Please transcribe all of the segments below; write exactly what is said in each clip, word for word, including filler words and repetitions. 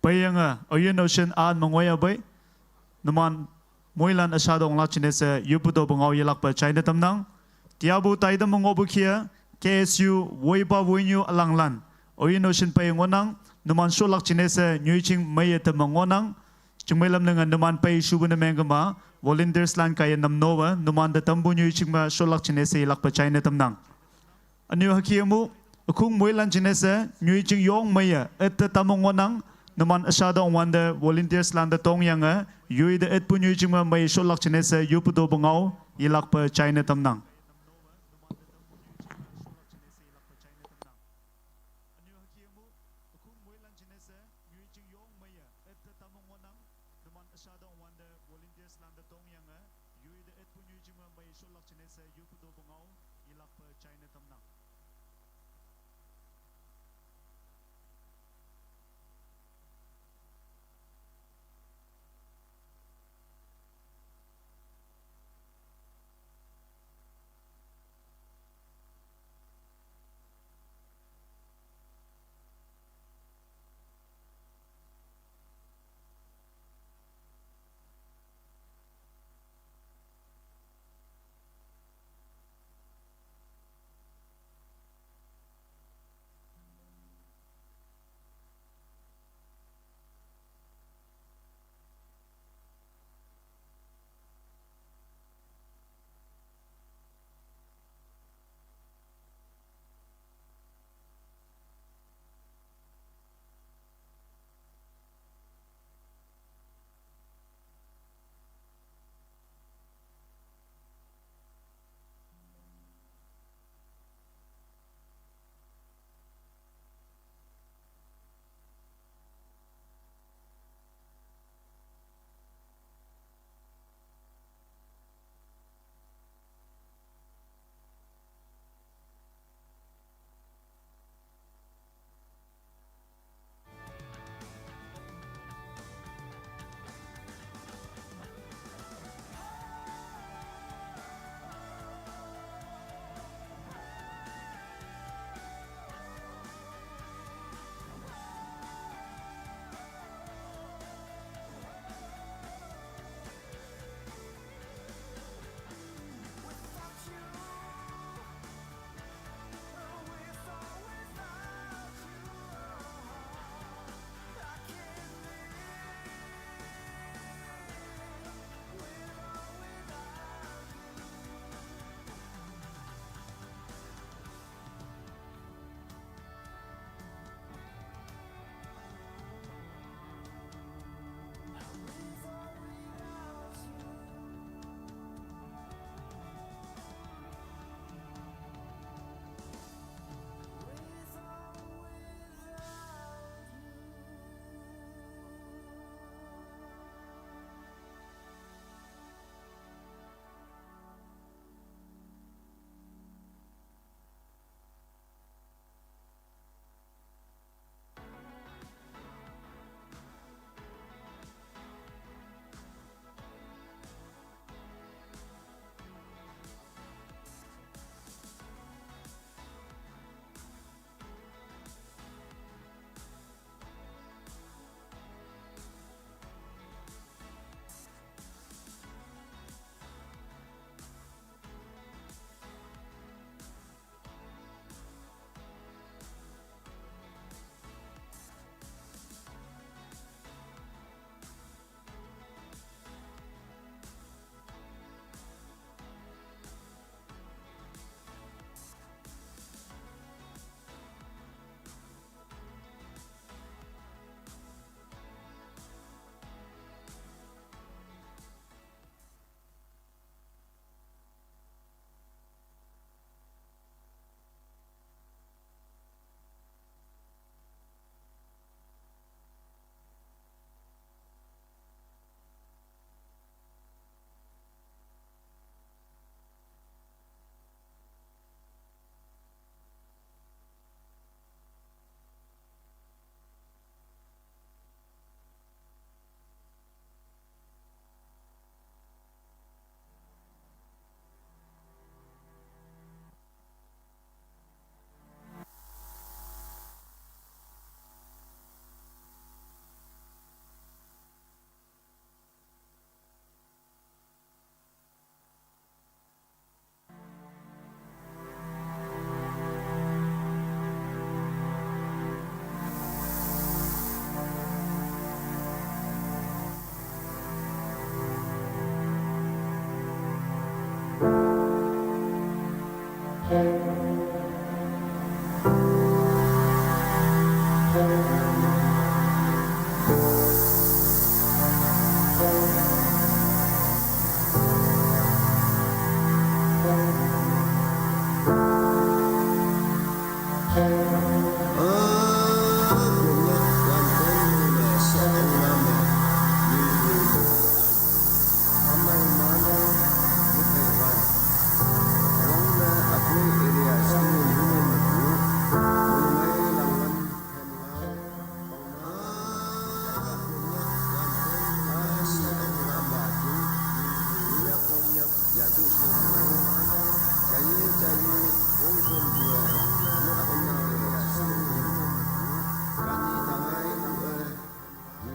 Peiyange, Oyin Ocean an me ngoiya pei. Numan moilan üsha donglak jingne she yopu topu ngao yelakpe jaine tamnang. Tiapu taita me ngohpu kih-a, K S U woipa woinyu ülanglan, Oyin Ocean pei ngohnang, numan sholak jingne she nyoijing meiye teme ngohnang. Jingmei lam linge numan pei shupu ne mengkema, volunteers lan kaiye namnowe, numan te tampu nyoijing me sholak jingne she yelakpe jaine tamnang. Ünyu hüke mu, ükhung moilan jingne she, nyoijing yong meiye, üte tamme ngohnang, numan üsha tongwante, volunteers lante tongyange, yoi te ütpu nyoijing me mei sholak jingne she, yopu topu ngao, yelakpe jaine tamnang. Ünyu hüke mu, ükhung moilan jingne she, nyoijing yong meiye, üte tamme ngohnang, numan üsha tongwante, volunteers lante tongyange, yoi te ütpu nyoijing me mei sholak jingne she, yopu topu ngao, yelakpe jaine tamnang.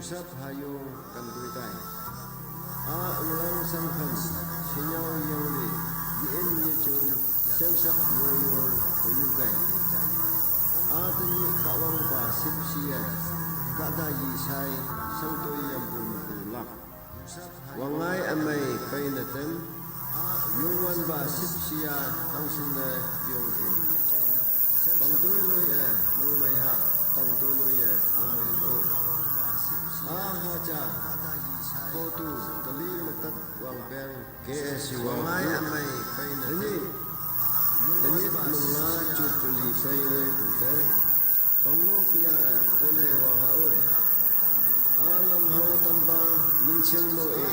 Yusap ha yung kandui tai. A englang sangkhan, sinyau yang li, yin ye chun, siang sap yo yung, unyu kai. A tanyi kawang pa sip siya, kada yi sai, sang toi yang pun ulak. Wangai amai pai na tem, yung wan ba sip siya, tang sin na yung tu. Pang tui lui e, mung mai ha, pang tui lui e, mung mai ha o. A ha cha, ko tu, tali matat wang peng, K S U wang ai amai pai na ni. Tani mung la chu puli pai wai pu te. Pang no kia e, pu nei wa ha o. A lam hau tam ba, min ching mo e.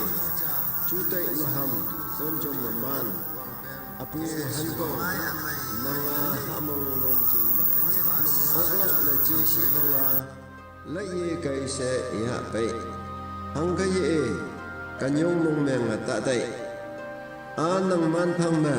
Chu tai ma ham, kon jong ma man. Apu han kong, nang a ha mong lom ching ba. Oklak na chi si hang la, lai ye kai se ya pai. Hang kai ye e, kan yong mong meng a ta tai. A nang man phang ma.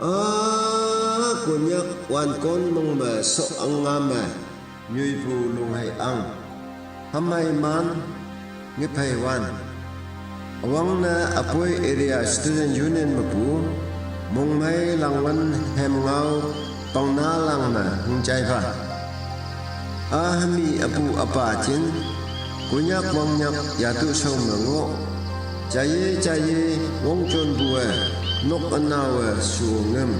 A, Konyak wan kon mong me sok ang nga me, nyui pu lung hai ang. Hamai man, ngi phai wan. Awang na Apoi Area Student Union me pu, mong mai lang wan hem ngau, pang na lang me, hing chai pha. A hami apu apa chin, Konyak wangnyak yatu sau me ngo. Chaye chaye wong chon bu e, nok anau e su ngem.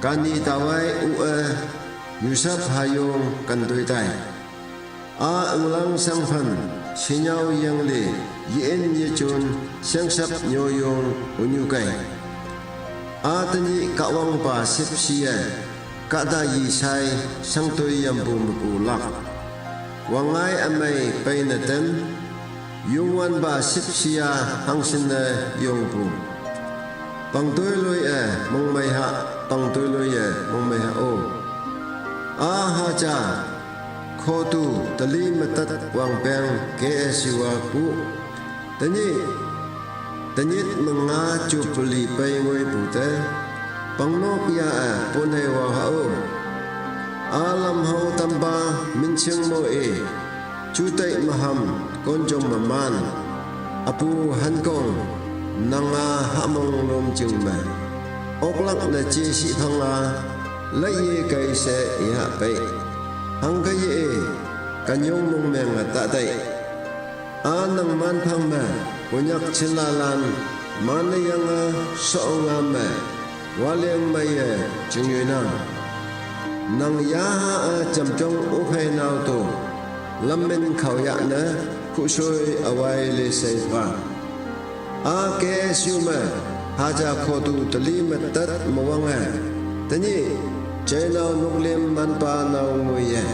Kani tawai u e, Yusap ha yung kan tui tai. A englang sangphan, sinyau yang li, yin ye chun, siang sap nyo yung, unyu kai. A tanyi kawang pa sip siya, kada yi sai, sang toi yang bu me pu lak. Wangai amai pai na tem, yung wan ba sip siya, hang sin na yung bu. Pang tui lui e, mong mai ha, pang tui lui e, mong mai ha o. A ha cha, ko tu, tali matat wang peng, K S U a ku. Tanyi, tanyit manga chu puli pai ngoi pu te. Pang nok ya e, pu nei wa ha o. A lam hau tam ba, min ching mo e. Chu tai ma ham, kon jong ma man. Apu han kong, nang a ha mong lom ching me. Oklak na chi si phang a, lai ye kai se ya pai. Hang kai ye e, kan yong mong meng a ta tai. A nang man phang me, Konyak chin la lan, man le yang a, so nga me. Wa leng mai e, ching yui nang. Nang ya ha a cham chong u phai nau tu. Lam min khau ya na, khu sui a wai le sai pha. A K S U me, ha cha kho tu tali me tat ma wang e. Tanyi, chai nau nuk lim man pa nau ngui e.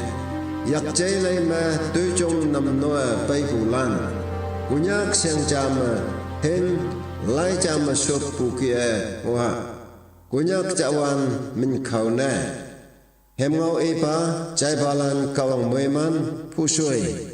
Yak chai lai me, tui chong nam no e, pai pu lan. Konyak siang cha me, hem, lai cha me sup pu ki e, wa. Konyak cha wan min khau ne. Hem ngau e pa, chai ba lan kawang mui man, pu sui.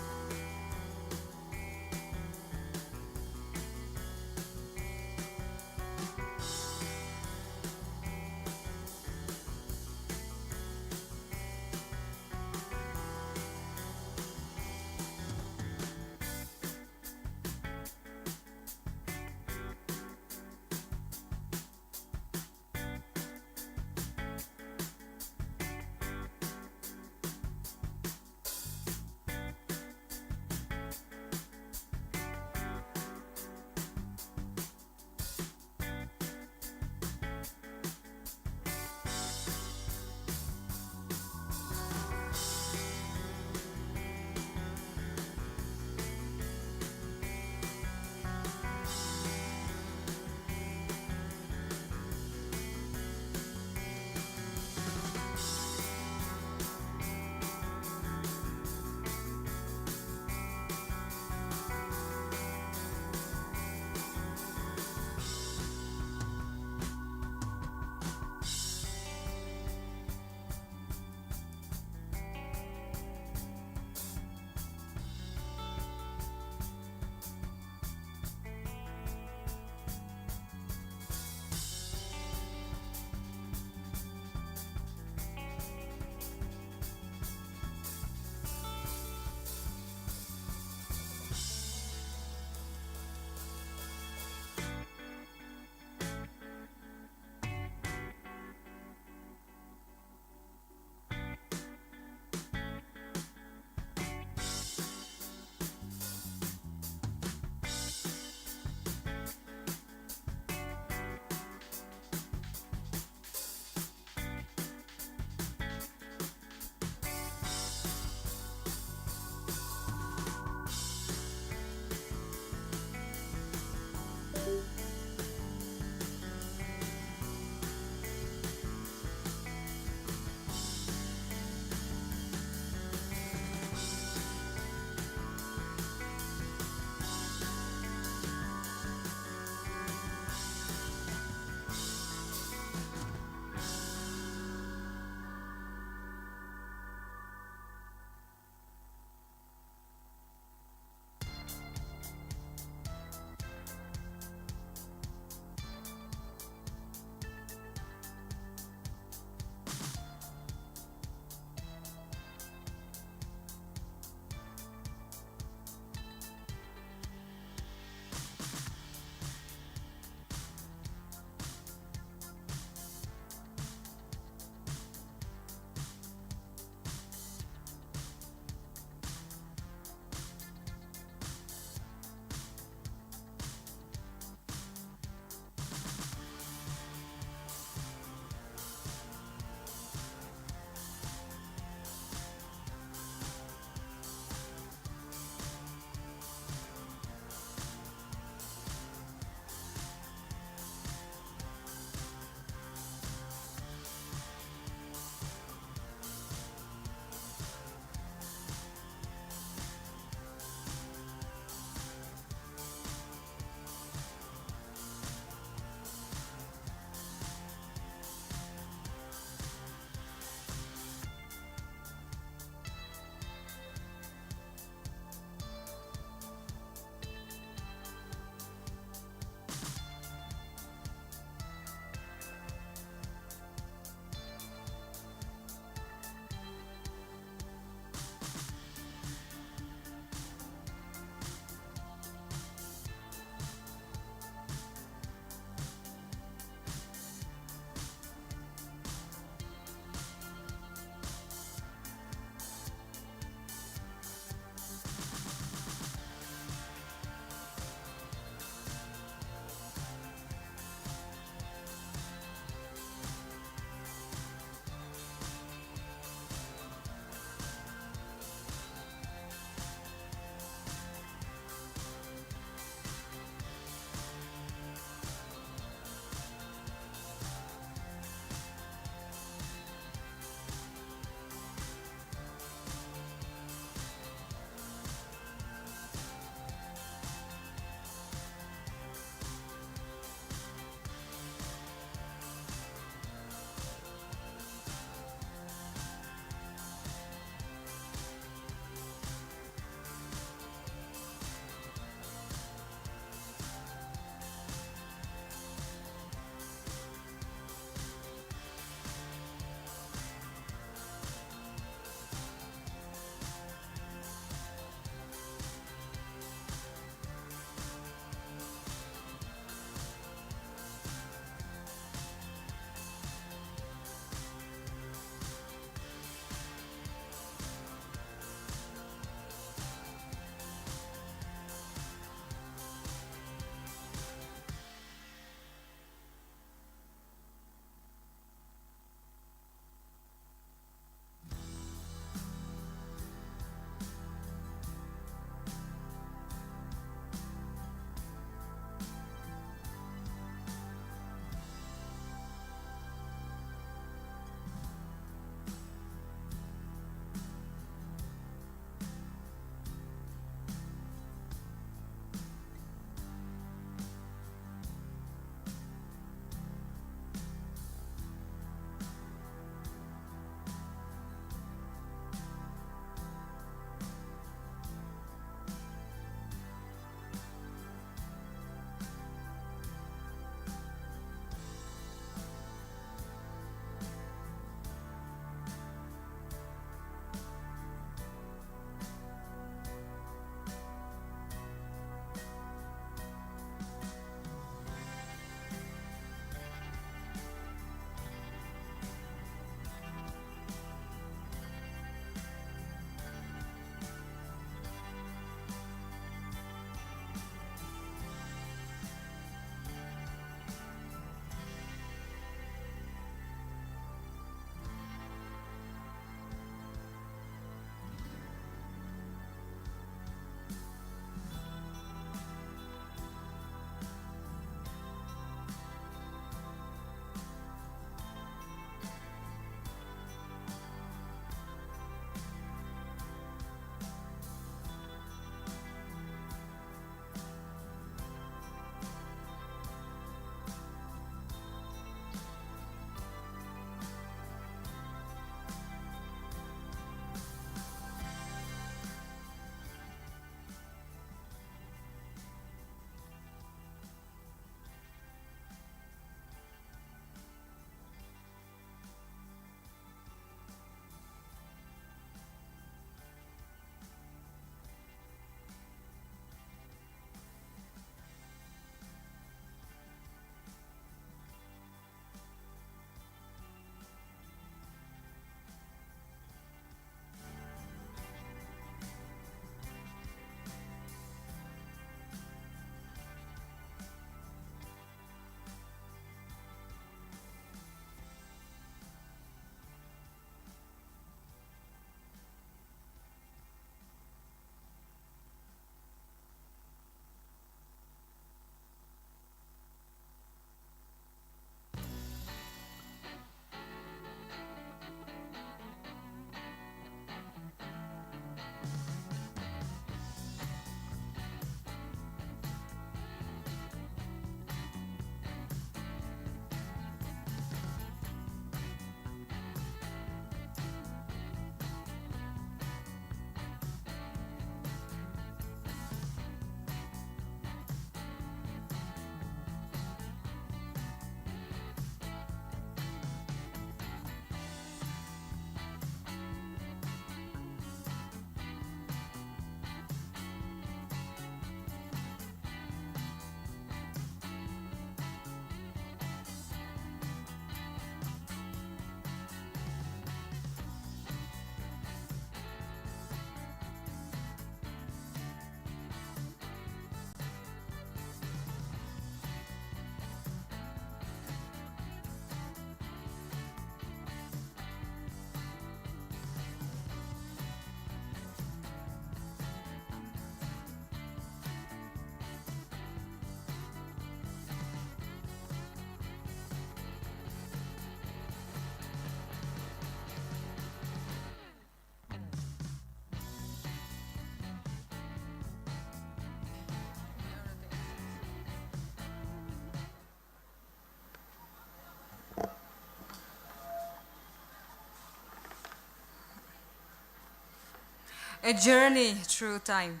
A journey through time.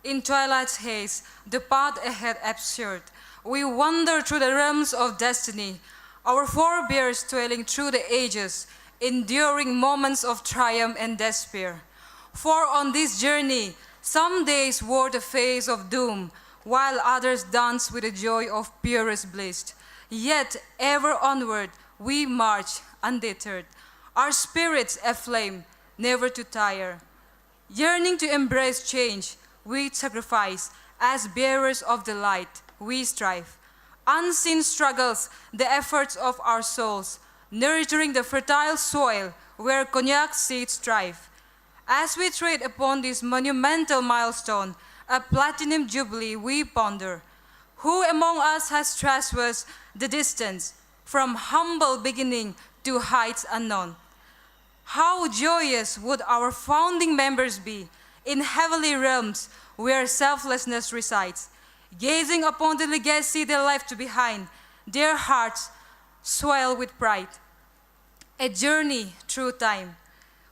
In twilight's haze, the path ahead absurd, we wander through the realms of destiny, our forebears toiling through the ages, enduring moments of triumph and despair. For on this journey, some days wore the face of doom, while others danced with the joy of purest bliss. Yet, ever onward, we march undeterred, our spirits aflame, never to tire. Yearning to embrace change, we sacrifice. As bearers of the light, we strive. Unseen struggles, the efforts of our souls, nurturing the fertile soil where Konyak seeds thrive. As we tread upon this monumental milestone, a platinum jubilee, we ponder. Who among us has traversed the distance from humble beginning to heights unknown? How joyous would our founding members be in heavenly realms where selflessness resides, gazing upon the legacy they left behind, their hearts swell with pride. A journey through time.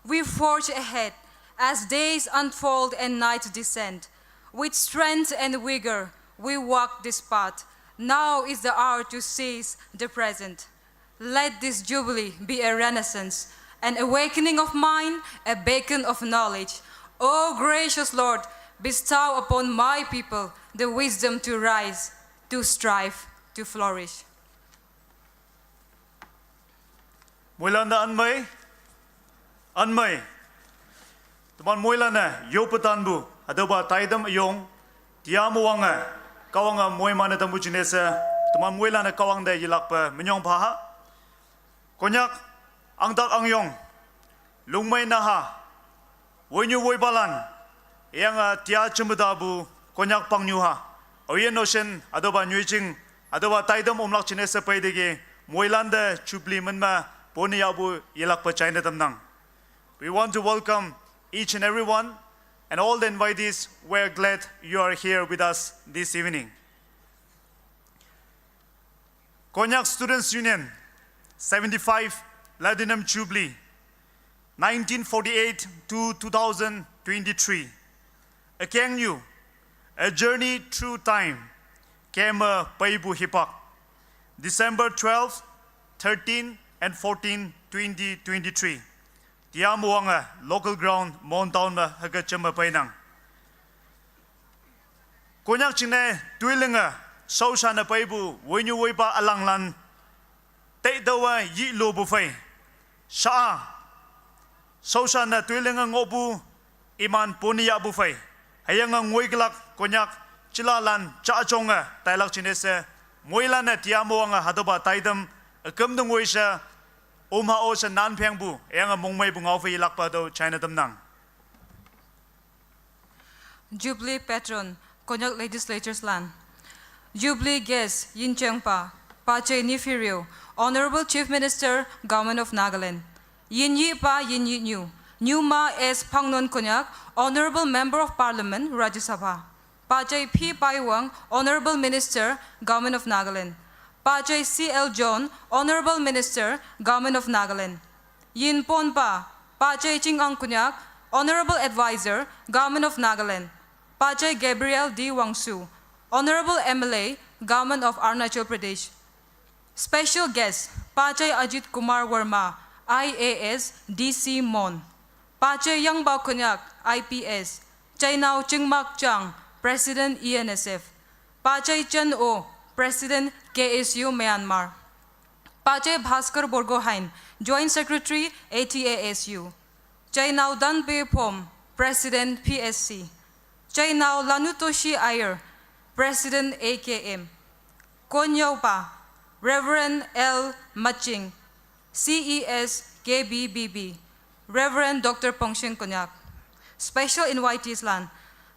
We forge ahead as days unfold and nights descend. With strength and vigor, we walk this path. Now is the hour to seize the present. Let this jubilee be a renaissance, an awakening of mind, a beacon of knowledge. O gracious Lord, bestow upon my people the wisdom to rise, to strive, to flourish. Moilan da anmai, anmai. Teman moilan na yopatanbu, adoba taidam ayong, tia muanga, kawanga moimana tambu chinesa, teman moilan na kawang da yilakpa, minyong paha. Konyak, angdak angyong, lungmai naha, woinyu woibalan, yang a tia chimadabu, Konyak pangnyuha, oyen ocean, adoba nyuiching, adoba taidam umlak chinesa paidege, moilan da chubli manma, poni yabu yilakpa China tamnang. We want to welcome each and everyone, and all the invitees. We're glad you are here with us this evening. Konyak Students Union, seventy-five Platinum Jubilee, nineteen forty-eight to two thousand twenty-three. Akeng Yu, A Journey Through Time, Kema Paibu Hipak, December twelve, thirteen, and fourteen, twenty twenty-three. Tiam wanga local ground Mon Town ma haga chama painang. Konyak chine tuilinga sausana paibu wenyu weiba alanglan te dawa yi lo bu fai. Sha sausana tuilinga ngobu iman poni ya bu fai. Hayanga ngoi glak Konyak chilalan cha chonga tailak chinese moilana tiam wanga hadoba taidam akam dung weisha Umha o sa nan pheng bu, ayang a mongmei bu ngau fei lakpa do China tamnang. Jubilee Patron, Konyak Legislatures Lan. Jubilee Guest, Yin Cheng Pa, Pachei Nifirio, Honorable Chief Minister, Government of Nagaland. Yin Yi Pa, Yin Yi Nyu, Nyuma S Phangnon Konyak, Honorable Member of Parliament, Rajya Sabha. Pachai P Paiwang, Honorable Minister, Government of Nagaland. Pachai C L John, Honorable Minister, Government of Nagaland. Yin Ponpa, Pachai Ching Ang Kunyak, Honorable Advisor, Government of Nagaland. Pachai Gabriel D Wangsu, Honorable M L A, Government of Arunachal Pradesh. Special guest, Pachai Ajit Kumar Verma, I A S, D C Mon. Pachai Yangba Kunyak, I P S. Chainao Chingmak Chang, President E N S F. Pachai Chen O, President K S U Myanmar. Pachai Bhaskar Borgohain, Joint Secretary, A T A S U. Chainao Danpe Phom, President P S C. Chainao Lanutoshi Iyer, President A K M. Konyopa, Reverend L Maching, C E S K B B B, Reverend Doctor Pongshing Konyak. Special invitees lan,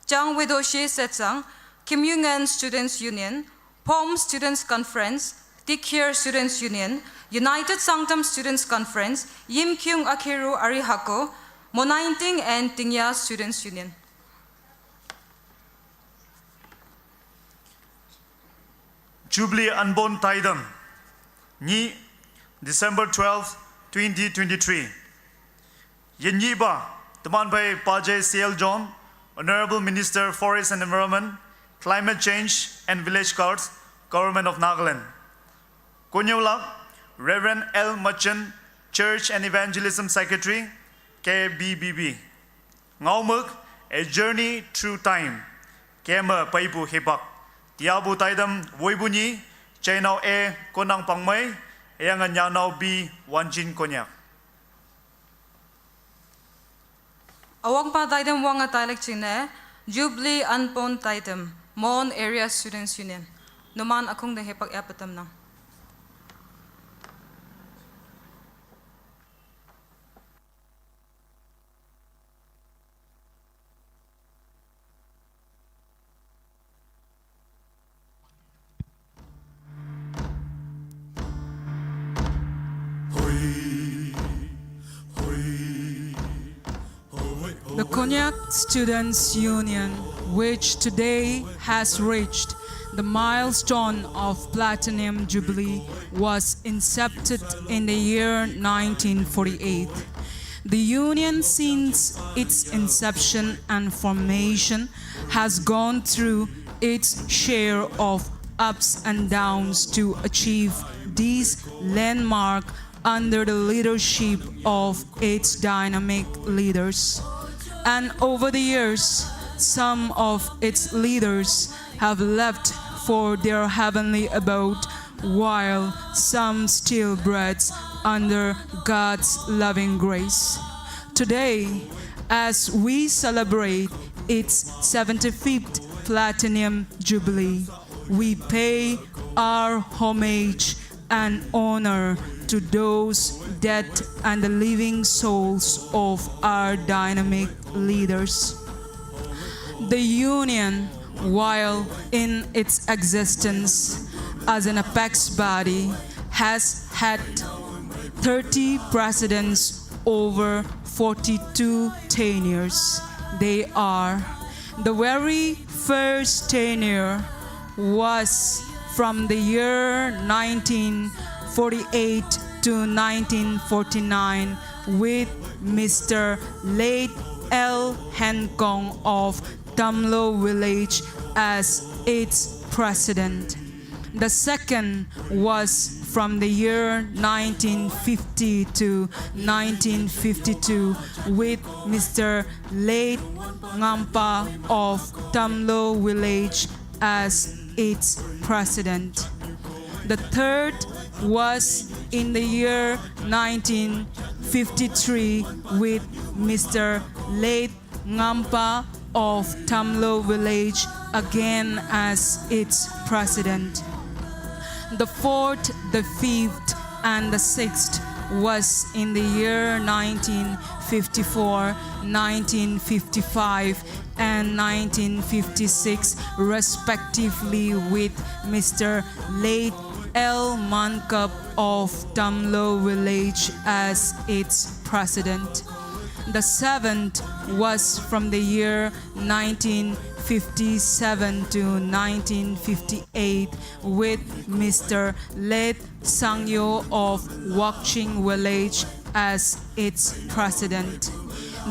Chang Wedoshi Setsang, Kim Yungan Students Union, Pom Students Conference, Tikhir Students Union, United Sangtam Students Conference, Yim Kyung Akhiru Arihako, Monainting and Tingya Students Union. Jubilee Anbon Taidam, Nyi, December twelfth, twenty twenty-three. Yenyiba, Teman phei Pajai C L John, Honorable Minister, Forest and Environment, Climate Change and Village Guards, Government of Nagaland. Konyak lak, Reverend L Machen, Church and Evangelism Secretary, K B B B. Ngaomuk, A Journey Through Time. Kema paipu hipak. Tiabu taidam woibu nyi, chainau A Konang Pangmai, yang nyanau B Wanjin Konyak. Awang pa taidam wang a tailek chingne, Jubilee Anpon taidam, Mon Area Students Union. Numan akung de hipak ya patam nang. The Konyak Students Union, which today has reached the milestone of Platinum Jubilee, was incepted in the year nineteen forty-eight. The union, since its inception and formation, has gone through its share of ups and downs to achieve this landmark under the leadership of its dynamic leaders. And over the years, some of its leaders have left for their heavenly abode, while some still breathe under God's loving grace. Today, as we celebrate its seventy-fifth Platinum Jubilee, we pay our homage and honor to those dead and the living souls of our dynamic leaders. The union, while in its existence as an apex body, has had thirty presidents over forty-two tenures. They are: the very first tenure was from the year nineteen forty-eight to nineteen forty-nine with Mister Late L Hen Kong of Tamlo Village as its president. The second was from the year nineteen fifty to nineteen fifty-two with Mister Late Ngampa of Tamlo Village as its president. The third was in the year nineteen fifty-three with Mister Late Ngampa of Tamlo Village again as its president. The fourth, the fifth, and the sixth was in the year nineteen fifty-four, nineteen fifty-five, and nineteen fifty-six, respectively, with Mister Late L Mankup of Tamlo Village as its president. The seventh was from the year nineteen fifty-seven to nineteen fifty-eight with Mister Late Sangyo of Wakching Village as its president.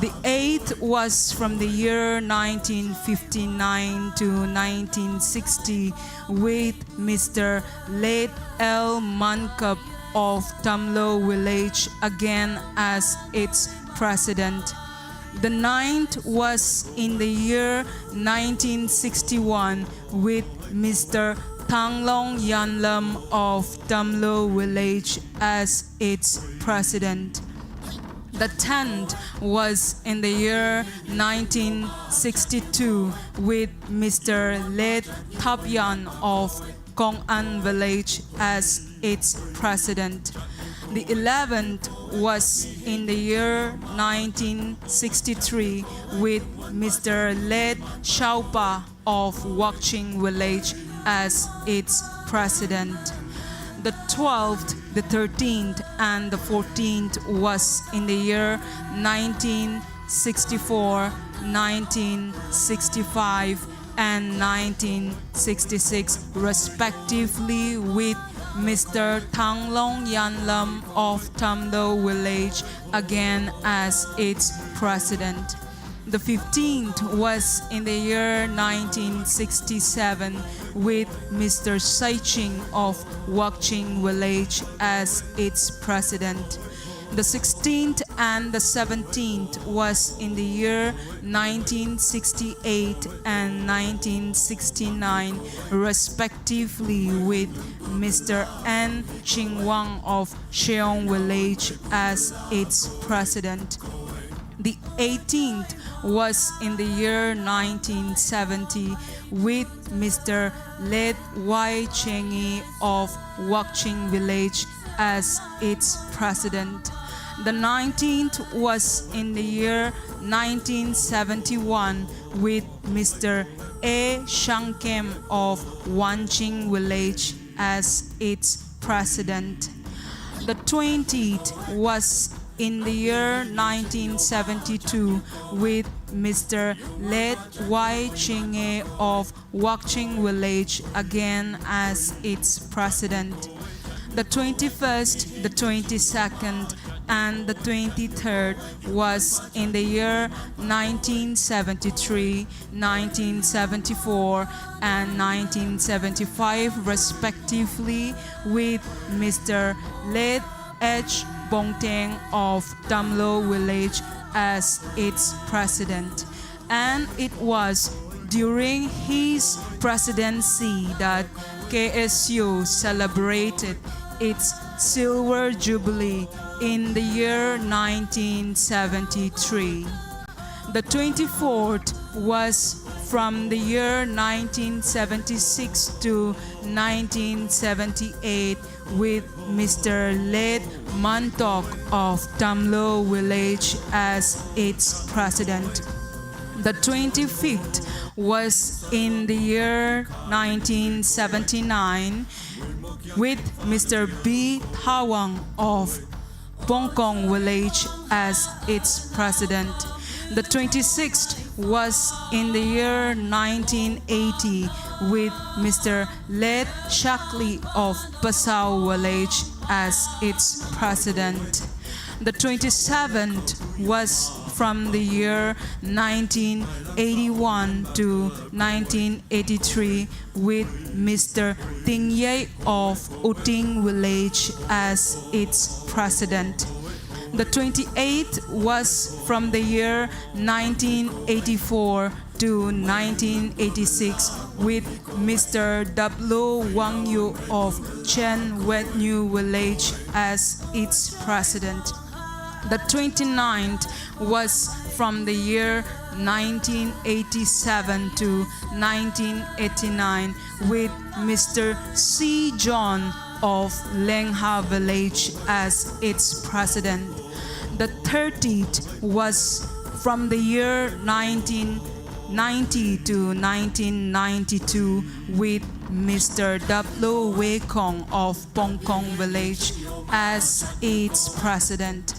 The eighth was from the year nineteen fifty-nine to nineteen sixty with Mister Late L Mankup of Tamlo Village again as its president. The ninth was in the year nineteen sixty-one with Mister Tanglong Yanlam of Tamlo Village as its president. The tenth was in the year nineteen sixty-two with Mister Late Thap Yan of Kong An Village as its president. The eleventh was in the year nineteen sixty-three with Mister Late Shaupa of Wakching Village as its president. The twelfth, the thirteenth, and the fourteenth was in the year nineteen sixty-four, nineteen sixty-five, and nineteen sixty-six, respectively, with Mister Tanglong Yanlam of Tamlo Village again as its president. The fifteenth was in the year nineteen sixty-seven with Mister Sai Ching of Wakching Village as its president. The sixteenth and the seventeenth was in the year nineteen sixty-eight and nineteen sixty-nine, respectively, with Mister N Ching Wang of Sheong Village as its president. The eighteenth was in the year nineteen seventy with Mister Let Wai Cheng Yi of Wakching Village as its president. The nineteenth was in the year nineteen seventy-one with Mister A Shang Kem of Wanching Village as its president. The twentieth was in the year nineteen seventy-two with Mister Let Wai Ching Yi of Wakching Village again as its president. The twenty-first, the twenty-second, and the twenty-third was in the year nineteen seventy-three, nineteen seventy-four, and nineteen seventy-five, respectively, with Mister Let H Bongteng of Tamlo Village as its president. And it was during his presidency that K S U celebrated its silver jubilee in the year nineteen seventy-three. The twenty-fourth was from the year nineteen seventy-six to nineteen seventy-eight with Mister Let Mantok of Tamlo Village as its president. The twenty-fifth was in the year nineteen seventy-nine with Mister B Tawang of Pongkong Village as its president. The twenty-sixth was in the year nineteen eighty with Mister Let Shakli of Pasau Village as its president. The twenty-seventh was from the year nineteen eighty-one to nineteen eighty-three with Mister Ting Ye of Uting Village as its president. The twenty-eighth was from the year nineteen eighty-four to nineteen eighty-six with Mister W Wang Yu of Chen Wet New Village as its president. The twenty-ninth was from the year nineteen eighty-seven to nineteen eighty-nine with Mister C John of Lengha Village as its president. The thirtieth was from the year nineteen ninety to nineteen ninety-two with Mister W Wei Kong of Pongkong Village as its president.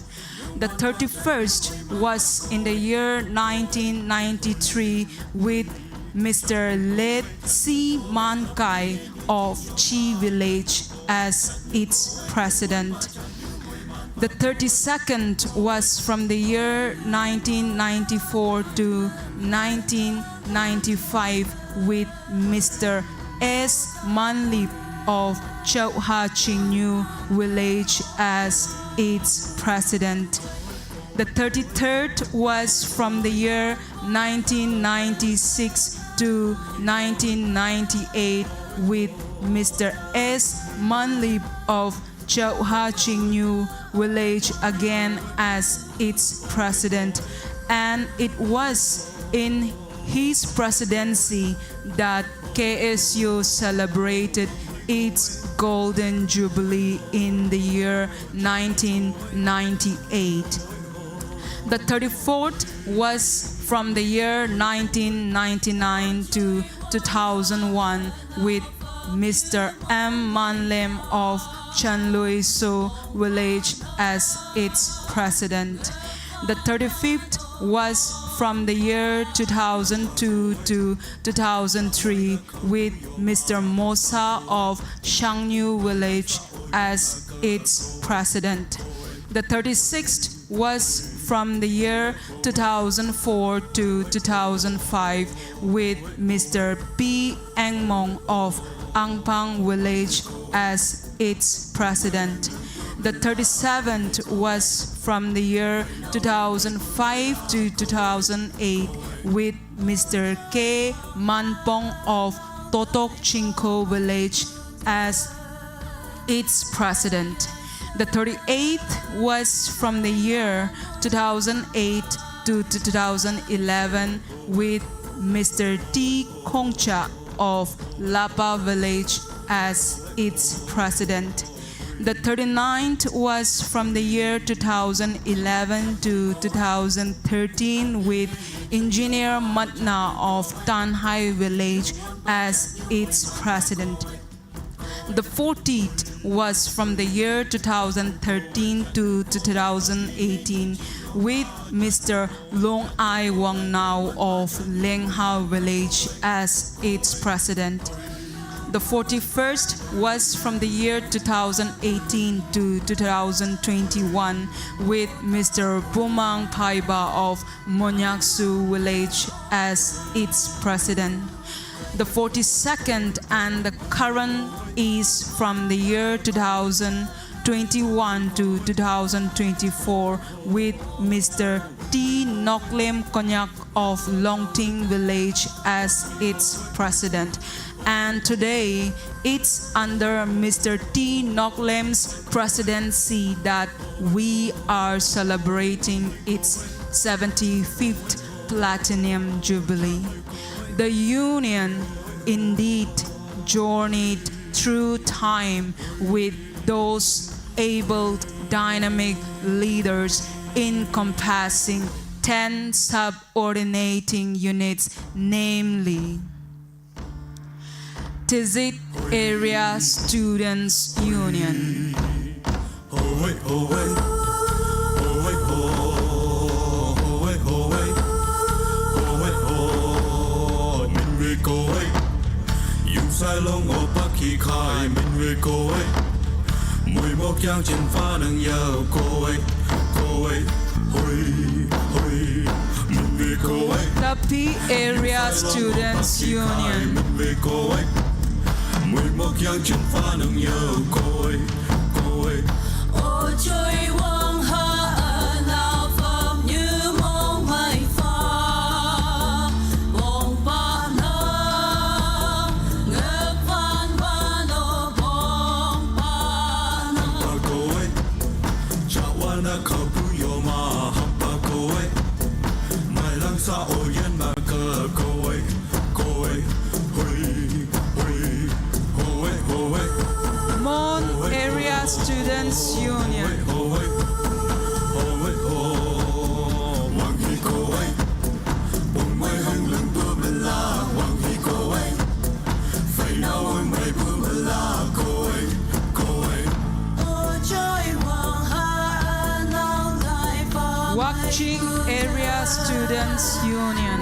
The thirty-first was in the year nineteen ninety-three with Mister Let Si Man Kai of Chi Village as its president. The thirty-second was from the year nineteen ninety-four to nineteen ninety-five with Mister S Manlip of Chauha Chingnu Village as its president. The thirty-third was from the year nineteen ninety-six to nineteen ninety-eight with Mister S Manlip of Chauha Chingnu Village again as its president. And it was in his presidency that K S U celebrated its golden jubilee in the year nineteen ninety-eight. The thirty-fourth was from the year nineteen ninety-nine to two thousand one with Mister M Manlem of Chanlui So Village as its president. The thirty-fifth was from the year two thousand two to two thousand three with Mister Mosa of Shangnu Village as its president. The thirty-sixth was from the year two thousand four to two thousand five, with Mister P Engmong of Angpang Village as its president. The thirty-seventh was from the year two thousand five to two thousand eight, with Mister K Manpong of Totok Chingko Village as its president. The thirty-eighth was from the year two thousand eight to two thousand eleven, with Mister T Kongcha of Lapa Village as its president. The thirty-ninth was from the year two thousand eleven to two thousand thirteen, with Engineer Matna of Tanhai Village as its president. The fortieth was from the year two thousand thirteen to two thousand eighteen, with Mister Long Ai Wang Nau of Lengha Village as its president. The forty-first was from the year two thousand eighteen to two thousand twenty-one, with Mister Bumang Paiba of Monyaksu Village as its president. The forty-second and the current is from the year two thousand twenty-one to two thousand twenty-four, with Mister T Noklem Konyak of Longting Village as its president. And today, it's under Mister T Noklem's presidency that we are celebrating its seventy-fifth Platinum Jubilee. The union indeed journeyed through time with those able, dynamic leaders encompassing ten subordinating units, namely Tizit Area Students Union. Tapi Area Students Union. Mon Area Students Union. Wakching Area Students Union.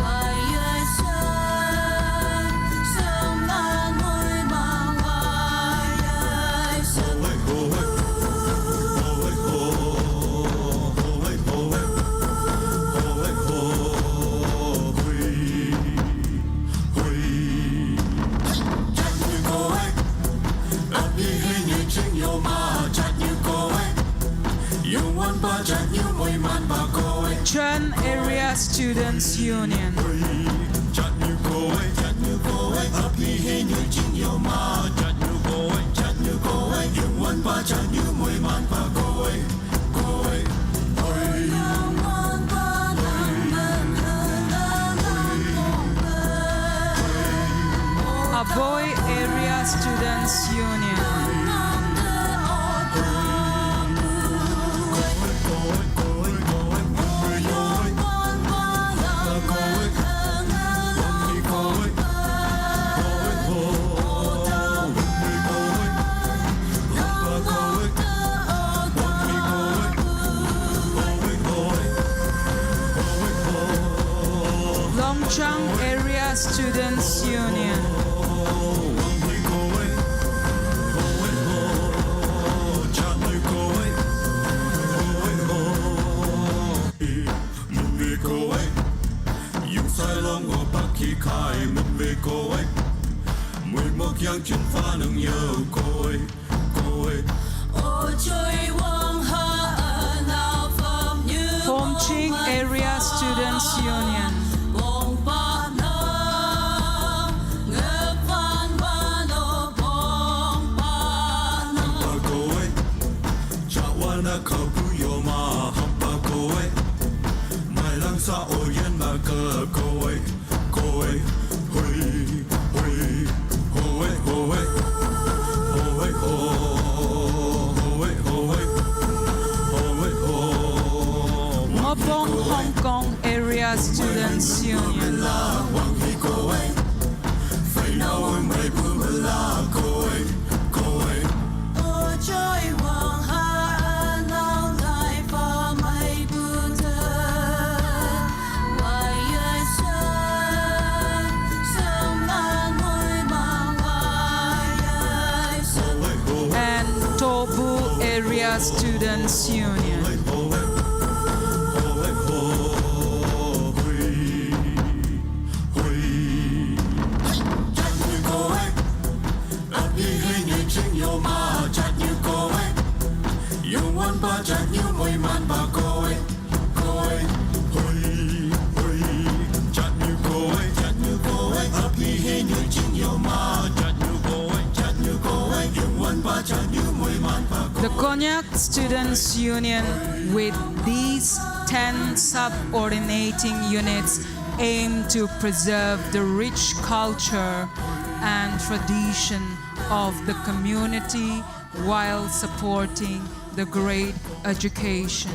Chan Area Students Union. Aboi Area Students Union. Longchang Area Students Union. Hpomching Area Students Union. Mopong Hong Kong Area Students Union. And Tobu Area Students Union. The Konyak Students Union, with these ten subordinating units, aim to preserve the rich culture and tradition of the community while supporting the great education.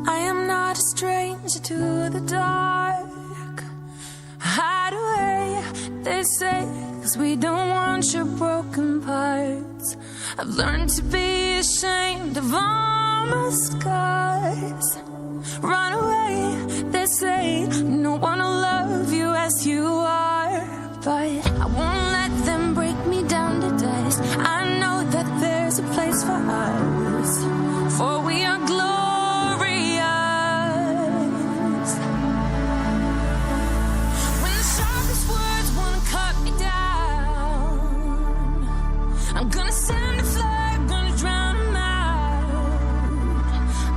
I am not a stranger to the dark. Hide away, they say, 'cause we don't want your broken parts. I've learned to be ashamed of all my scars. Run away, they say, no one will love you as you are. But I won't let them break me down to dust. I know that there's a place for us, for we are glorious. When the sharpest words wanna cut me down, I'm gonna send a flood, gonna drown 'em out.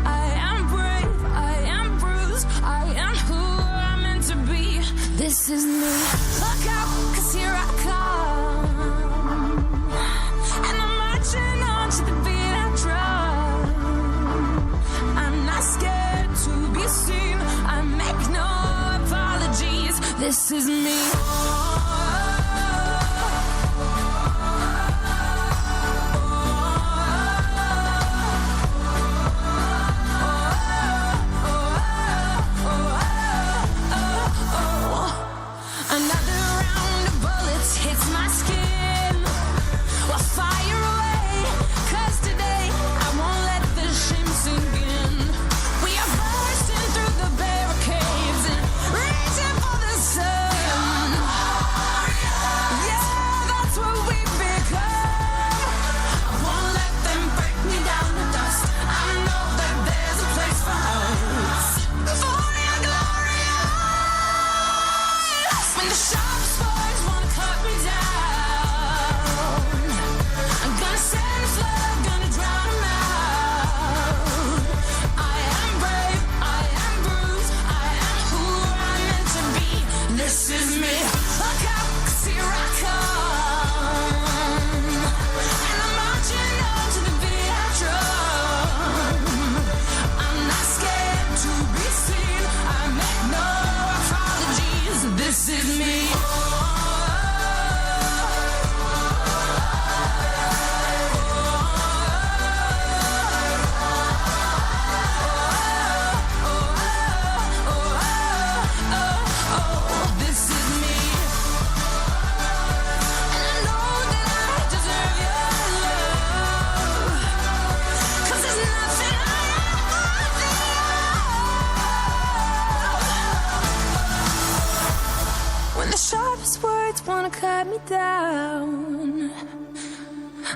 I am brave, I am bruised, I am who I'm meant to be. This is me. Look out, 'cause here I come. And I'm marching on to the beat I drum. I'm not scared to be seen. I make no apologies. This is me. Another round of bullets hits my skin. We'll fire away, 'cause today I won't let the shame sink in. We are bursting through the barricades and reaching for the sun.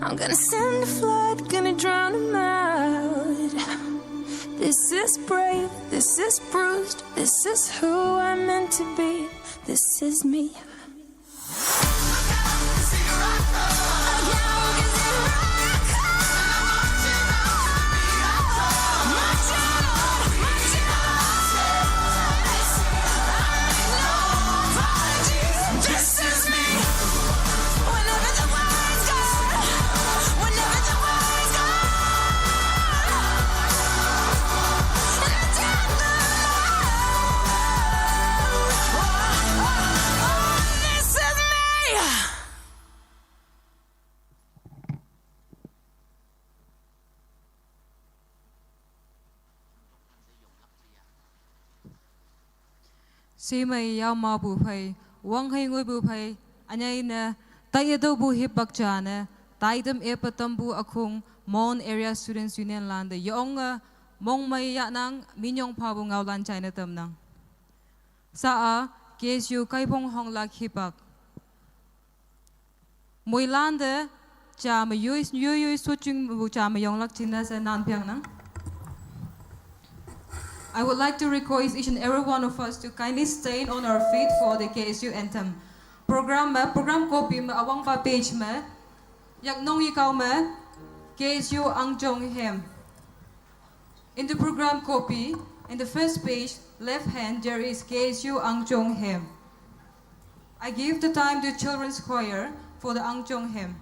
I'm gonna send a flood, gonna drown 'em out. This is brave, this is bruised, this is who I'm meant to be. This is me. Simei yau ma bu phei, wang hei ngui bu phei, anyai ne, tai ado bu hipak cha ne, tai dem e patam bu akhung, Mon Area Students Union lan de yong a, mong mai ya nang, minyong pa bu ngau lan chai ne tam nang. Sa a, K S U kai phong hong lak hipak. Moilan de, cha ma yui, yui, yui, su chung bu cha ma yong lak chin na sa nan piang nang. I would like to request each and every one of us to kindly stand on our feet for the K S U anthem. Program ma, program copy ma, awang pa page ma, yak nong yi kau ma, K S U ang chong hem. In the program copy, in the first page, left hand, there is K S U ang chong hem. I give the time to children's choir for the ang chong hem.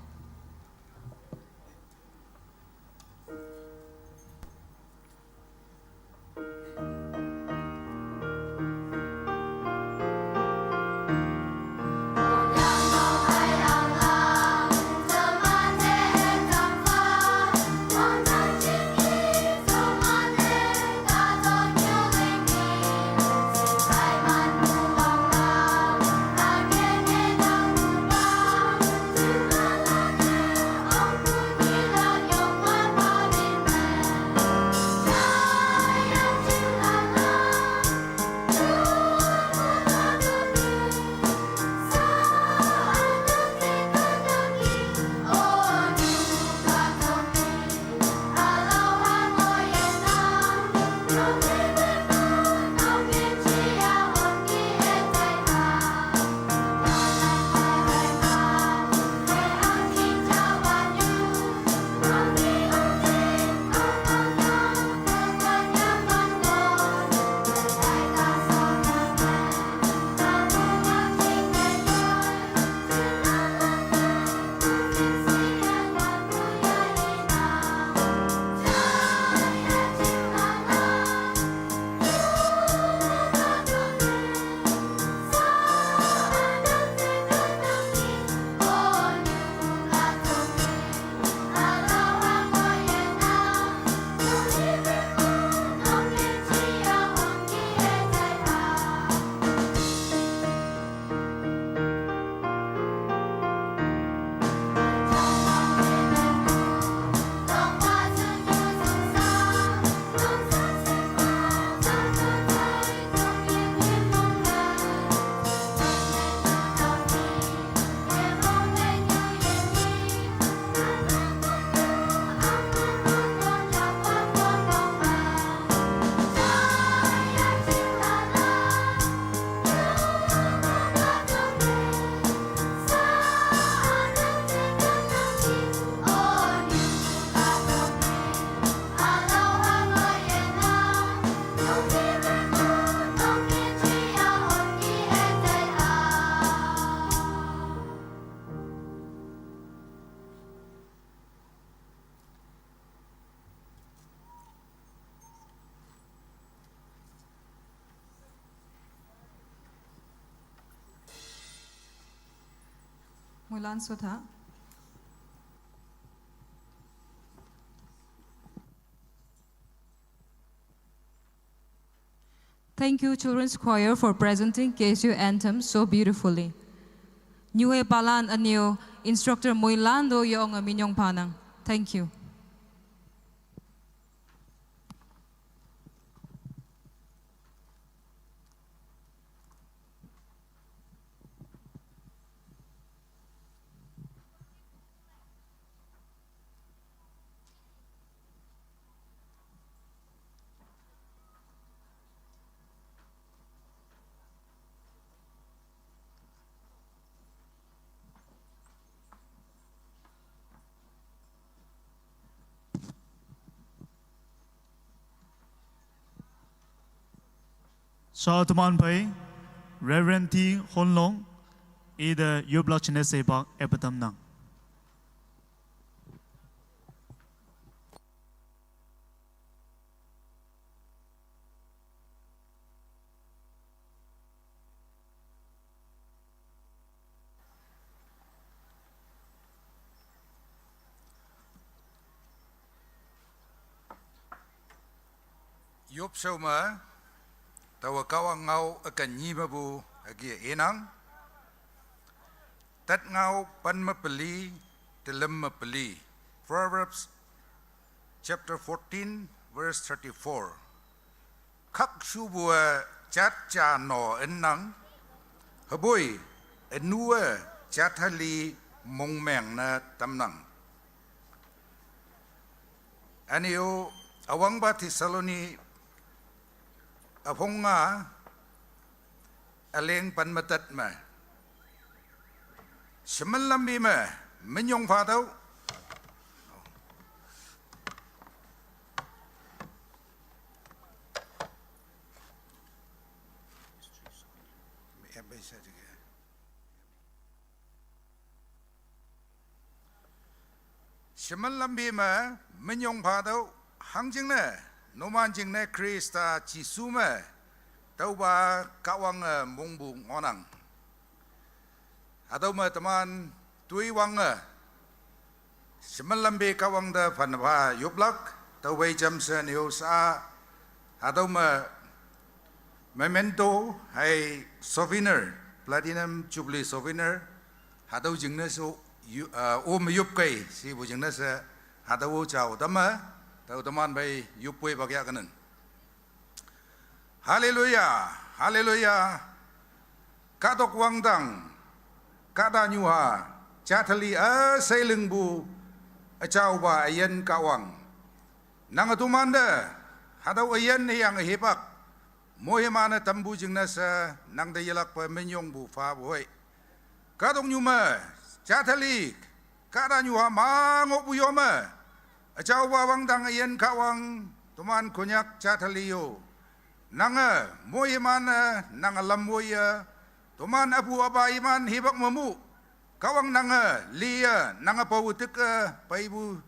Mulan sotha. Thank you, Children's Choir, for presenting K S U anthem so beautifully. Niue palan anio instructor Moilan do yong a minyong panang. Thank you. Sha teman phei, Reverend T Honlong, ite yoplak jingne shepa epatamnang. Yop shao me, taowe Kahwang ngao üken nyi mepu hüke inang. Tet ngao pen me peli, telüm me peli. Proverbs chapter fourteen, verse thirty-four. Khakshupu-e jat ja no ennang, hüpoi ünu-e jat heli mongmeng ne tamnang. Üne-o üwangpa Thessaloni üpong nga üleng pen me tet me. Shemen lampi me, minyong phatüoh. Shemen lampi me, minyong phatüoh, hangjingne, numan jingne Khrista Jesu me, tüopa Kahwange mongpu ngohnang. Hatüo me teman toi wange, shemen lampi Kahwang te phanpha yoplak, tüophei jamshe news-a, hatüo me memento, hei souvenir, Platinum Jubilee souvenir, hatüo jingne she, yu-, eh, o me yopkei, shipu jingne she, hatüo jao tamme, tüo teman phei yopwei pak yahkenen. Haleluya, haleluya. Kahtok wangdang, kahtanyuha, jat heli üshei lingpu, üjaopa üyin Kahwang. Nange tomante, hatüo üyin hüyange hipak, moiman-e tampu jingne she, nangte yelakpe minyongpu phapu hoi. Kahtoknyu me, jat heli, kahtanyuha ma ngohpu yo me, üjaopa wangdang üyin Kahwang, toman Konyak jat heli-o. Nange, moiman-e, nange lamwoiye, toman üpu üpa iman hipak mepu, Kahwang nange liye, nange pao tike, peipu,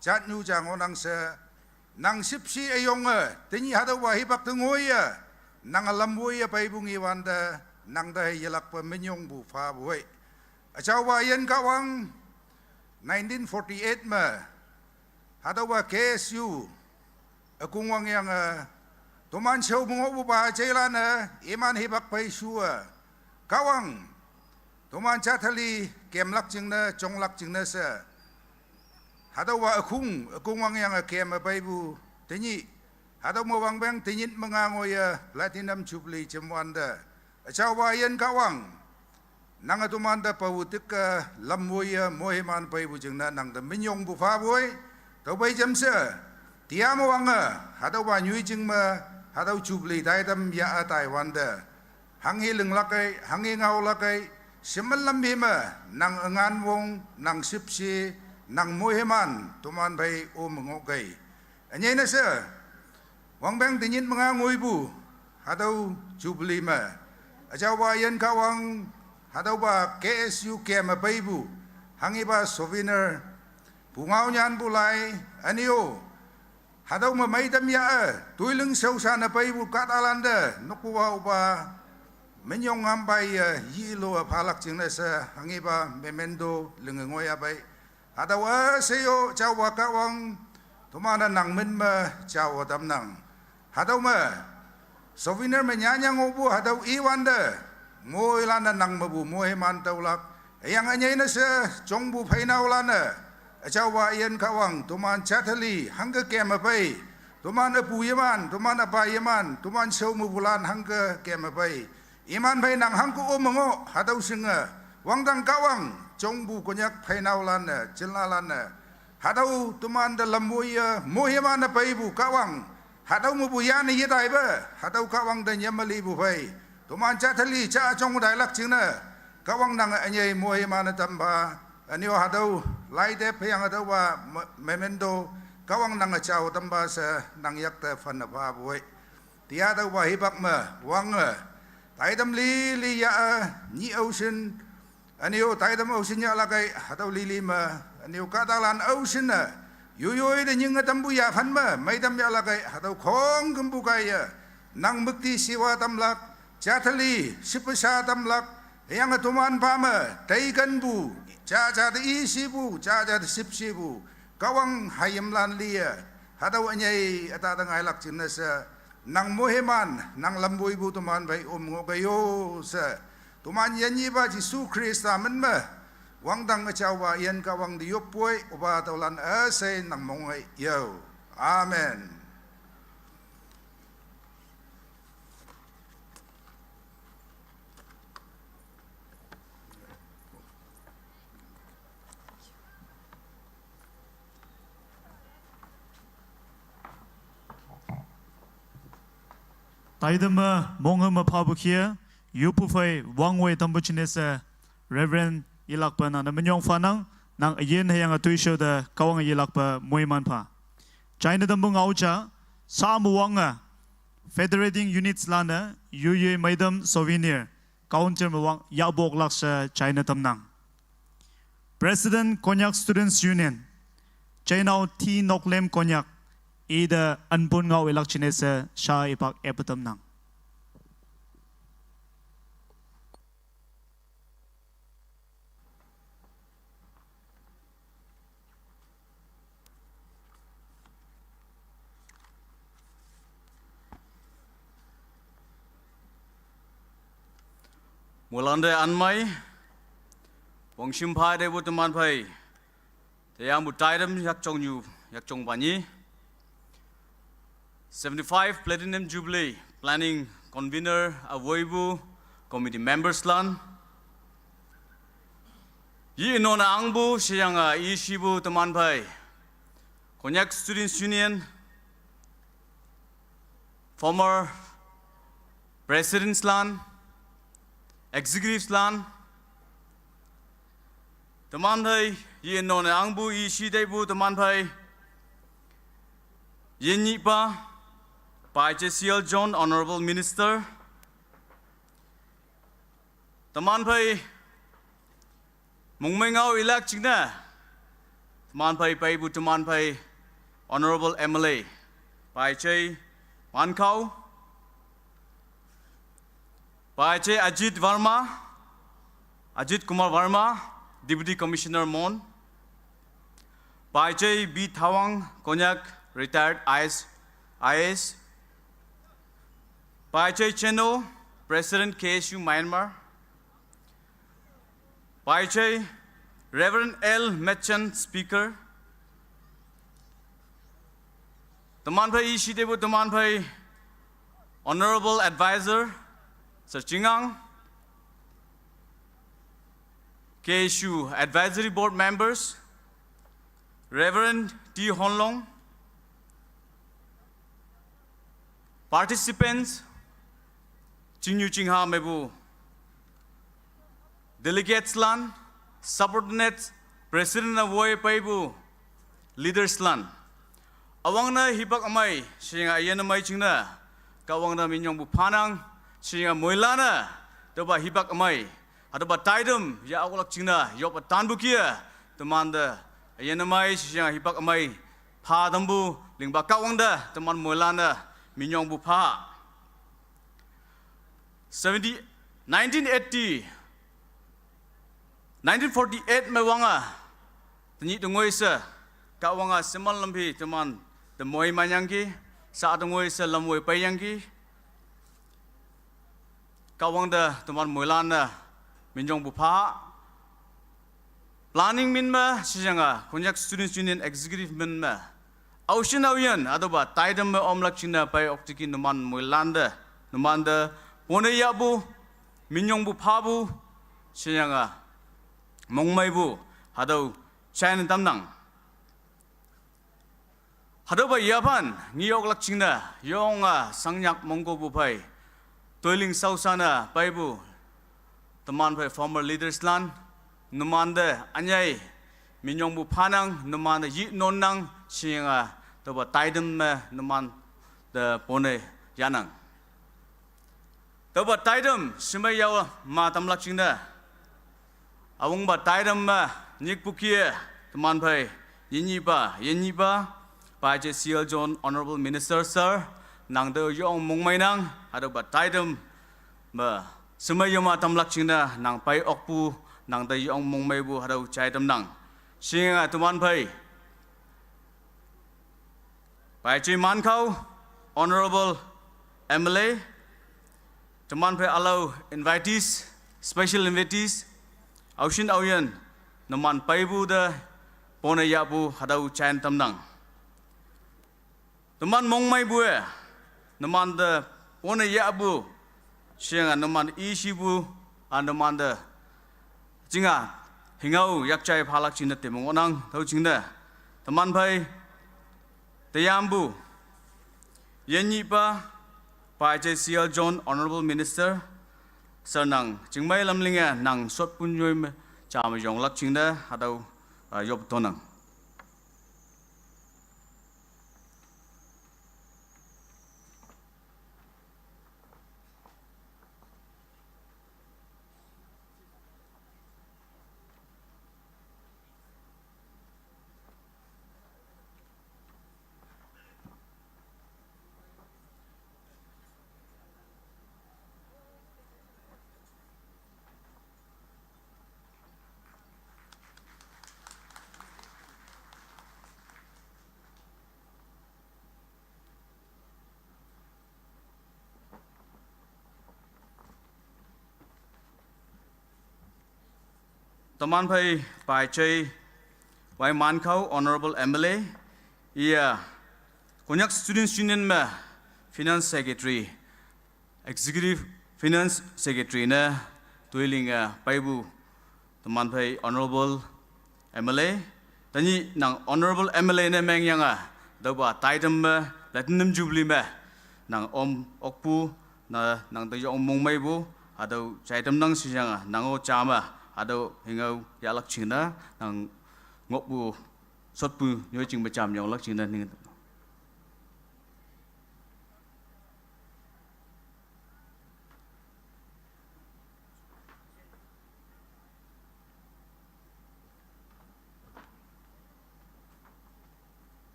jatnyu ja ngohnang she, nang shüpshe üyonge, tenyih hatüopa hipak te ngoiye, nange lamwoiye peipu ngewante, nangte yelakpe minyongpu phapu hoi. Üjaopa üyin Kahwang, nineteen forty-eight me, hatüopa K S U, ükongwang yange, toman shao me ngohpupa jeilan-e, iman hipak phei shu-e, Kahwang, toman jat heli kemlak jingne, jonglak jingne she. Hatüopa ükong, ükongwang yange keme peipu, tenyih. Hatüo me wangpeng tenyit me nga ngoiye, Platinum Jubilee jemwante. Üjaopa üyin Kahwang. Nange tomante pao tike lamwoiye moiman peipu jingne nangte minyongpu phapu hoi. Tüophei jamshe. Tia me wange, hatüopa nyoijing me, hatüo Jubilee taitam yah-e taiwante. Hanghe linglakei, hanghe ngaolakei, shemen lampi me, nang üngan wong, nang shüpshe, nang moiman, toman phei o me ngohkei. Ünyei ne she, wangpeng tenyit me nga ngoipu, hatüo Jubilee me. Üjaopa üyin Kahwang, hatüopa K S U keme peipu, hanghepa souvenir, pungao nyanpu lai, üne-o. Hatüo me meitam yah-e, toiling shaoshan-e peipu kahtalante, nokpupa opa, minyong ngampaiye, yilo-e phalak jingne she, hanghepa memento, linge ngoiya pei. Hatüo üshei-o, jaopa Kahwang, toman-e nang min me, jao tamnang. Hatüo me, souvenir me nyanyang ngohpu, hatüo iwante, moilan-e nang mepu, moiman tüolak, hüyange ünyei ne she, jongpu pheinaolan-e, üjaopa üyin Kahwang, toman jat heli, hangke keme pei, toman üpu yeman, toman üpa yeman, toman shao mepulan, hangke keme pei. Iman phei nang hangke o me ngoh, hatüo shinge, wangdang Kahwang, jongpu Konyak pheinaolan-e, jinlalan-e. Hatüo tomante lamwoiye, moiman-e peipu Kahwang. Hatüo mepu yane yetaipe, hatüo Kahwang te nyamelipu phei. Toman jat heli ja jong tailak jingne. Kahwang nange ünyei moiman-e tampha. Üne-o hatüo, laitep hüyange hatüopa me-, memento. Kahwang nange jao tampha she, nang yakte phanne phapu hoi. Yatüopa hipak me wange, taidem lili ya-e, nyih aoshin, üne-o taidem aoshin yahlak ei, hatüo lili me, üne-o kahtalan aoshin-e, yoyoi te nyinge tampu yaphan me meitam yahlak ei, hatüo khongkümpu kaiye, nang müktishiwa tamlak, jateli shepesha tamlak, hüyange tomanpa me teikenpu, jaja te ishipu, jaja te shüpshepu, Kahwang hayimlan liye, hatüo ünyei üta te ngailak jingne she, nang moiman, nang lamwoipu toman phei om ngohkei yo she, toman yinyepa Jesu Khrista min me, wangdang üjaopa yin Kahwang te yoppoi, opa tüolan üshei nang mongei yo. Amen. Taiteme monghe me phapu kih-e, yoppu phei wangwoi tampu jingne she, Reverend yelakpe nang te minyong phanang, nang üyin hüyange toishao te Kahwange yelakpe moiman pha. Jaine tampu ngao ja, sa me wange, federating units lan-e, yoyoi meitam souvenir, counter me wang yahpu oklak she jaine tamnang. President Konyak Students Union, Jainao T Noklem Konyak, ite anpun ngao ilak jingne she sha ipak epe tamnang. Moilante anmei, wangshim phei tepu teman phei, teyangpu taitüm yakjong nyu, yakjongpa nyi. Seventy-five Platinum Jubilee Planning Convener awoipu committee members lan. Yi inone angpu sheyange ishipu teman phei, Konyak Students Union, former presidents lan, executives lan, teman phei, yi inone angpu ishi teipu teman phei, yinyihpa, Pai J C L John, Honorable Minister, teman phei, mongmei ngao ilak jingne, teman phei peipu teman phei, Honorable M L A, Pai J Mankhao, Pai J Ajit Verma, Ajit Kumar Verma, Deputy Commissioner Mon, Pai J B Thawang, Konyak, retired I S, I A S, Pai J Cheno, President K S U Myanmar, Pai J Reverend L Metchen, Speaker, teman phei ishi teipu teman phei, Honorable Advisor Sir Chingang, K S U Advisory Board members, Reverend T Honlong, participants, chingnyu chingha mepu delegates lan, subordinates, president awoi peipu leaders lan. Üwangne hipak ümei, sheyange üyin ümei jingne, Kahwang te minyongpu phanang, sheyange moilan-e, tüopa hipak ümei, hatüopa taitüm, ya oklak jingne, yoppe tanpu kih-e, temante, üyin ümei, sheyange hipak ümei, pha tampu, lingpa Kahwang te, teman moilan-e, minyongpu pha. Seventy, nineteen eighty, nineteen forty-eight me wange, tenyih tengoi she, Kahwange sheman lamphi teman te moiman yangki, sa tengoi she lamwoi peiyangki, Kahwang te teman moilan-e, minyongpu pha. Planning min me, sheyange, Konyak Students Union Executive min me, aoshin aoyin, hatüopa taitüm me omlak jingne pei okteki numan moilante, numante, pone yahpu, minyongpu phapu, sheyange, mongmeipu, hatüo jaine tamnang. Hatüopa yaphan, nge oklak jingne, yonge, shangnyak mongkopu phei, toiling shaoshan-e peipu, teman phei former leaders lan, numante, ünyei, minyongpu phanang, numante, yi nonnang, sheyange, tüopa taitüm me, numante, pone, yanang. Tüopa taitam shemei yao ma tamlak jingne, awungpa taitam me nyikpu kih-e, teman phei, yinyipa, yinyipa, Paiche C L John, Honorable Minister Sir, nang te yong mongmeinang, hatüopa taitam me shemei yao ma tamlak jingne nang pei okpu, nang te yong mongmeipu hatüo jai tamnang. Shinge teman phei Paiche Mankhao, Honorable M L A, teman phei ülao invitees, special invitees, aoshin aoyin, numan peipu te pone yahpu hatüo jai tamnang. Teman mongmeipu-e, numan te pone yahpu, shinge numan ishipu, a numan te jinga, hüngao yakjai phalak jingne te mong ngohnang, tüo jingne, teman phei, teyampu, yinyipa, Paiche C L John, Honorable Minister Sir, nang chingmei lam linge nang shotpu nyoi me ja me yonglak jingne hatüo, ah, yop tonang. Teman phei Paiche Y Mankhao, Honorable M L A, iya Konyak Students' Union me Finance Secretary, Executive Finance Secretary ne toiling-e peipu teman phei Honorable M L A, tenyih nang Honorable M L A ne mengyange, tüopa taitam me, Platinum Jubilee me, nang om okpu, na, nang te yong mongmeipu, hatüo jai tamnang shiyange, nang-o ja me, hatüo hüngao yahlak jingne, nang ngohpu, shotpu, nyoi jing me ja me yonglak jingne ning.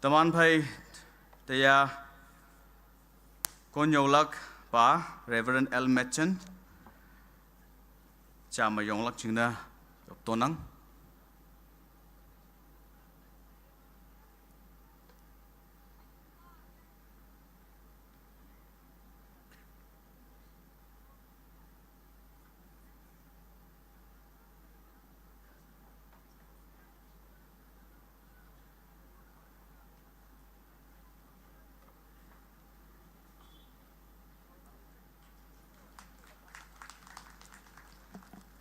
Teman phei teya konnyüolakpa Reverend L Machen, ja me yonglak jingne yop tonang.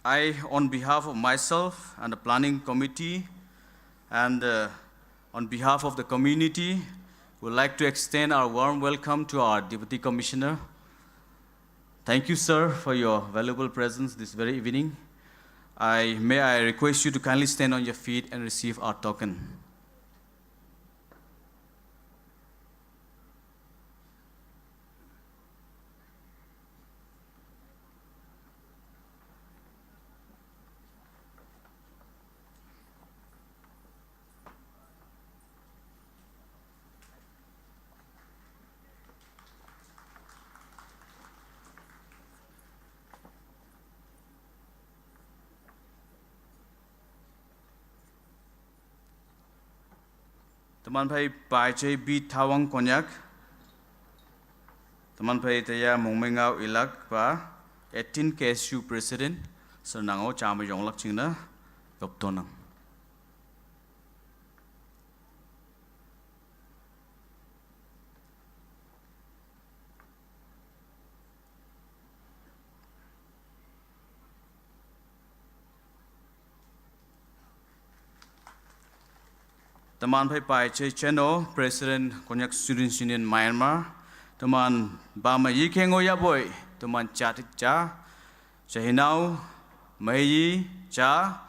I, on behalf of myself and the planning committee and, uh, on behalf of the community, would like to extend our warm welcome to our Deputy Commissioner. Thank you, sir, for your valuable presence this very evening. I, may I request you to kindly stand on your feet and receive our token. Teman phei Paiche B Tawang Konyak. Teman phei teya mongmei ngao ilakpa, eighteen K S U President, sir nang-o ja me yonglak jingne yop tonang. Teman phei Paiche Cheno, President Konyak Students' Union Myanmar, teman ba me yikeng-o yahpoi, teman jat ja, jahinao, meiyi, ja,